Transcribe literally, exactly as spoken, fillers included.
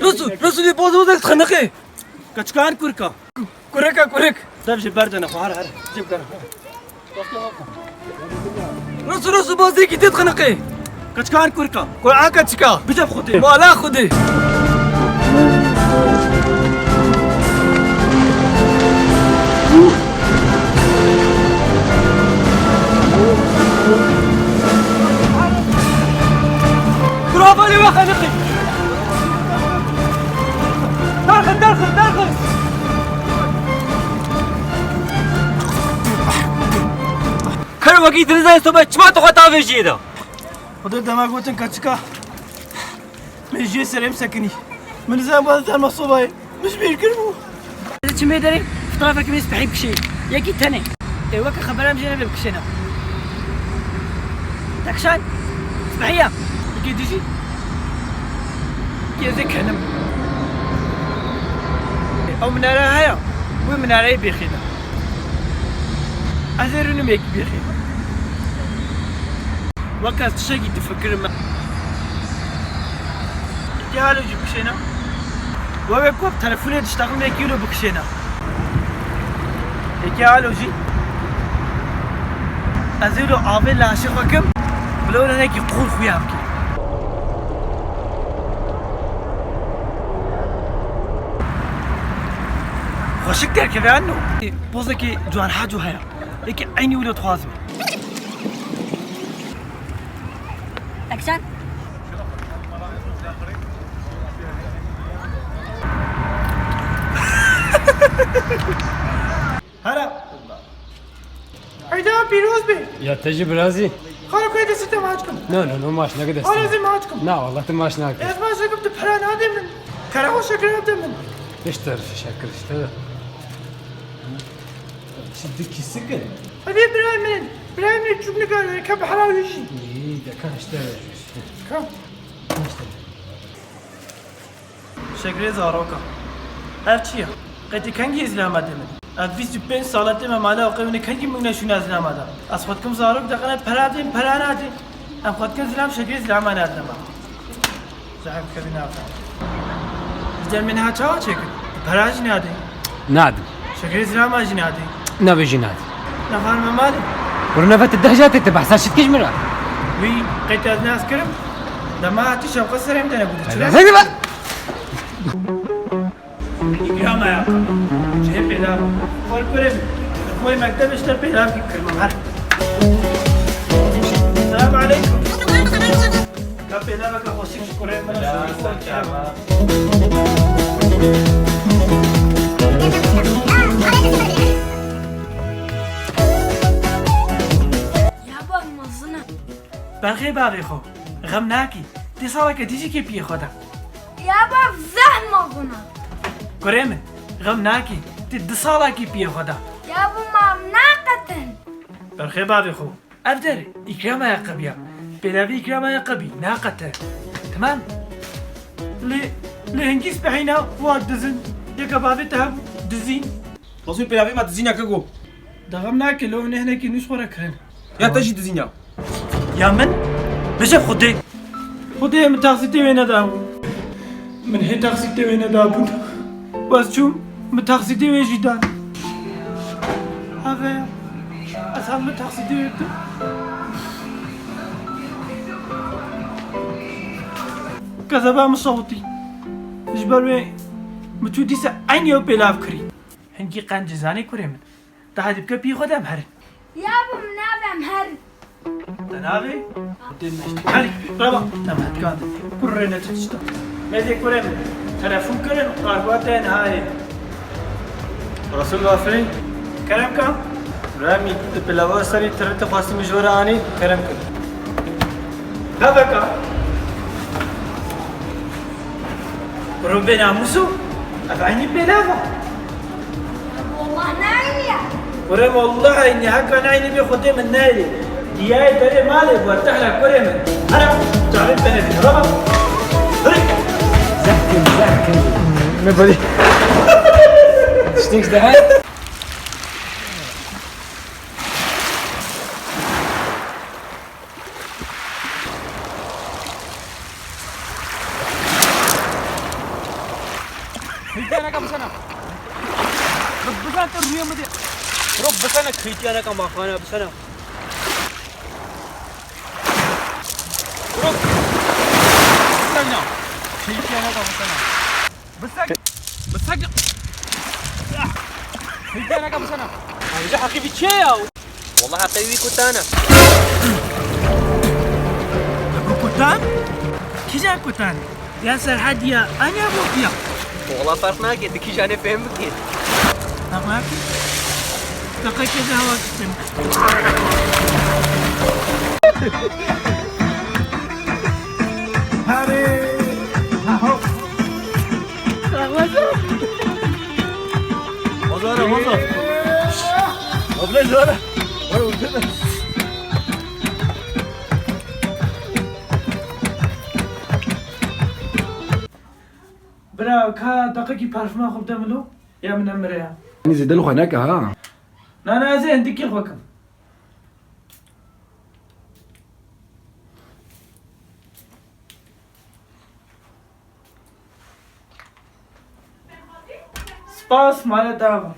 Resul, Resul, ê boz boz dixiniqê. Keçikan kurka. Kureka kurik. Dev ji ber dene xwe, here, here. Cib kere. Resul, Resul, boz dikî tê dixiniqê. Keçikan kurka. Kureka çika. Biceb Xwedê. Mala Xwedê. Bravo, li we xeniqî. Derxin, derxin, derxin. Kero wekî dinizay sobe çima tu xwe tavê jiyê de? Xwedê dema gotin keçika. Min jê serê min sekinî. Min nizam baz derma sobayê. Min ji bîr kir bû. Li çimê derê fotoğrafekî min spehî bikişî. Yekî tenê. Ê weke xebera min jê nebe bikişêne. Tekşan. Spehiya. Yekî dijî. Yekî ez ê kenim. Ew minare heye. Wê minareyê bêxîne. Ez ê rûnim yekî bêxîne. Weke ez tiştekî difikirim. Eke alo jî bikişêne. Weke ku telefonê diştexim yekî lo bikişêne. Eke alo jî. Ez ê lo avê laşê xwe kim. Bila wilo hinekî qûr xuya bikî. Xweşik derkeve anno. Pozekî ciwan hacû heye. Eke eynî wilo dixwazim. Action. Hera. Eyda pîroz be. Ya te jî birazî. Xalo kay destê te maç kim. No, no, no, maç nake destê. Xalo zê maç kim. Na, wallah te maç nake. Ez maç kim, tu pera nade min. Kara o şekil de min. İşte şekil işte. Şimdi kisikin. Hadi birayê min. Birayê min çûk nikare, ke bi hera wî jî. Î, de kan işte. Kan. İşte. Şegrê zaroka. Ev çi ye? Qetî kengî zilama de min? Ev bîst û pênc sala tê me mala û qewine kengî min neşûna zilama de. Ez xwe dikim zarok de qene pera dên, pera nadên. Em xwe dikin zilam şegrê zilama nadin me. Zehf kevî nafe. Ji der min ha çawa çêkin? Pera jî nadê. Nadim. Şekerê zilama jî nadê. Navê jî nadim. Nexar me malê. Kuro nefet deh jatê te behsa şit kiş mira. Wî qeyt ez nas kirim. Dema hatî şefqet serê min de nebû. Çira? Hadi be. İkram ayakkabı. Cihê pêlav. Kol kurê min. Koy mekteb işte pêlav gibi kırmam. Her. Selam aleyküm. Ka pêlaveke xweşik ji kurê min re. Ya bab mezin e. Berxê bavê xwe, xem nakî, tê saleke dî jî kê piyê xwe de. Ya bab zeh mezin e. Kurê min, xem nakî, tê du salakî piyê xwe de. Ya bab ma naqetin. Berxê bavê xwe. Ev der îkrama ya qebiya. Pêlavî îkrama ya qebî, naqete. Temam. Lê, lê hingî spehîna wa dizin. Yeka bavê te hebû, dizîn. Masûr pêlavê me dizîna ke go. Dexem nake, lo ne hinekî nû ji xwe re kirin. Ya te jî dizîna. Ya min? Bije Xwedê. Xwedê min taxsîtê wê nedabû. Min hê taxsîtê wê nedabûn. Wez çûm, min taxsîtê wê jî dan. Have, ez hem min taxsîtê wê bidim. Kezeba min sewtî. Ji ber wê min çû dîsa eynî ew pêlav kirî. Hingî qenc zanî kurê min. Te hedî bike pî xwe de em herin. Ya bû min navê em herin. Te navê? Dê meşt. Herî, reba, te me hetkandin. Kurê ne tu tişta. Me dê kurê min. Telefon kirin, qarba te nahayê. Resul Lafê. Kerem ka? Remî, tu pilava serî tirî tu xwestî min ji we re anî, kerem kir. Heveka. Kurê bê namûso, ev eynî pêlav e. Wallah ne eynî ye. Kurê wallah eynî, heka ne eynî bê Xwedê min neyê. Diyayê berê malê bu, tehla kurê min. Hera, çavê bene bî, hera bak. Hırı. Zehkin, zehkin. Ne bari? Tiştek daha. Bisene. Bisene te rüye mi de. Bro, bisene, kıyıtya ne kama khana, bisene. Bro. Bisene. Kıyıtya ne kama, bisene. Bisene. Bisene. Kıyıtya ne kama, bisene. Amca, hakkı bir şey ya. Wala heqê wî kutan e. Bi kutan? Kîjan kutan? Ya Serhediya, anya bo ya? Wala ferq nake, tu kîjanê fêm bikî. Ferq nake? Deqekê de hewa kitim. Hadi. Hop. Ozan, Ozan. Abla, Ozan. Bira, ka deqekî parfuma xwe bide min lo? Ya min emire ya. Nî zêde li xwe neke ha. Na, na, ez ê hindikî xwe kim. Spas, mala te ava.